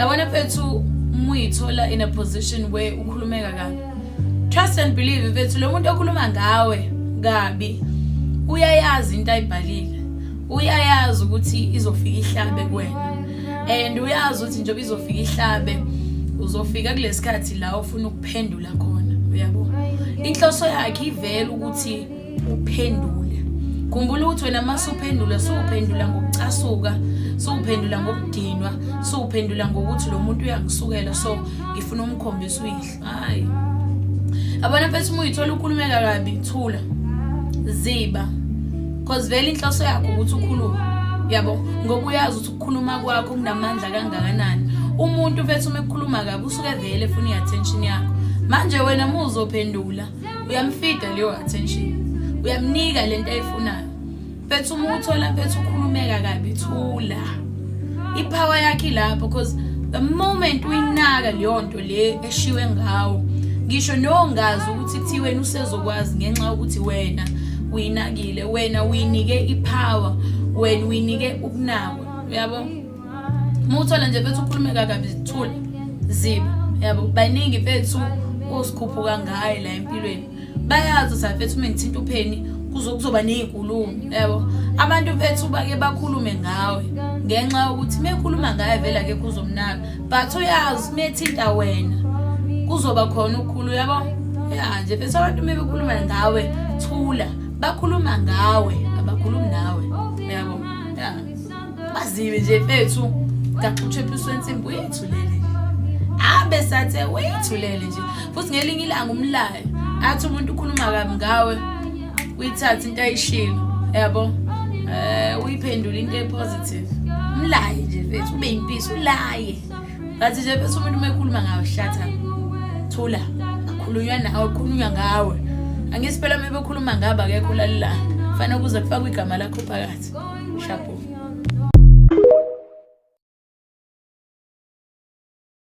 Yabona mfethu, uma uyithola in a position where ukhulumeka kabi, trust and believe mfethu, lo muntu okhuluma ngawe kabi uyayazi into ayibhalile, uyayazi ukuthi izofika ihlabe kuwena, and uyazi ukuthi njengoba izofika ihlabe, uzofika kulesikhathi la ufuna ukuphendula khona, uyabo. Inhloso yakhe ivela ukuthi uphendule. Khumbula ukuthi wena uma suphendula, suwuphendula ngokucasuka, suwuphendula ngokudinwa, suwuphendula ngokuthi lo muntu uyangisukela, so ngifuna umkhombisa uyihlo. Hayi, yabona mfethu, uma uyithola ukhulumeka kabi, thula, ziba, cause vele inhloso yakho ukuthi ukhulume, yabo, ngoba uyazi ukuthi ukukhuluma kwakho kunamandla kangakanani. Umuntu mfethu uma ekhuluma kabi usuke vele efuna i-attention yakho. Manje wena uma uzophendula, uyamfida leyo attention, uyamnika lento ayifunayo. Mfethu, uma uthola mfethu ukhulumeka kabi, thula. I-power yakhe ilapho, because the moment uyinaka leyo nto le eshiwe ngawo, ngisho nongazi ukuthi kuthiweni, usezokwazi ngenxa yokuthi wena uyinakile, wena uyinike i-power, wena uyinike ukunakwa, uyabo. Uma uthola nje mfethu ukhulumeka kabi, thula, ziba, yabo. Baningi mfethu osikhuphuka ngayo la empilweni, bayazi ukuthi mfethu uma ngithinta upheni kuzoba ney'nkulumo, yabo. Abantu mfethu bake bakhulume ngawe ngenxa yokuthi uma ekhuluma ngaye vele akekho uzomnaka, but uyazi uma ethinta wena kuzoba khona ukukhulu, yabo. Ya nje mfethu, abantu uma bekhuluma ngawe, thula. Bakhuluma ngawe, abakhulumi nawe, yabo. Ya, baziwe nje mfethu, gaxutshe wensimbi, uyithulele, abe sathe uyithulele nje. Futhi ngelinye ilanga umlayo athi umuntu ukhuluma kabi ngawe, uyithathe into ayishilo, yabo, uyiphendule into e-positive. Umlaye nje mfethu, ube impisi, ulaye. But nje mfethu, umuntu uma ekhuluma ngawe, shut up, thula. Akhulunywa nawe, khulunywa ngawe. Angithi phela uma bekhuluma ngabo akekho ulalelayo, fanele kuze kufakwe igama lakho phakathi. Shapo.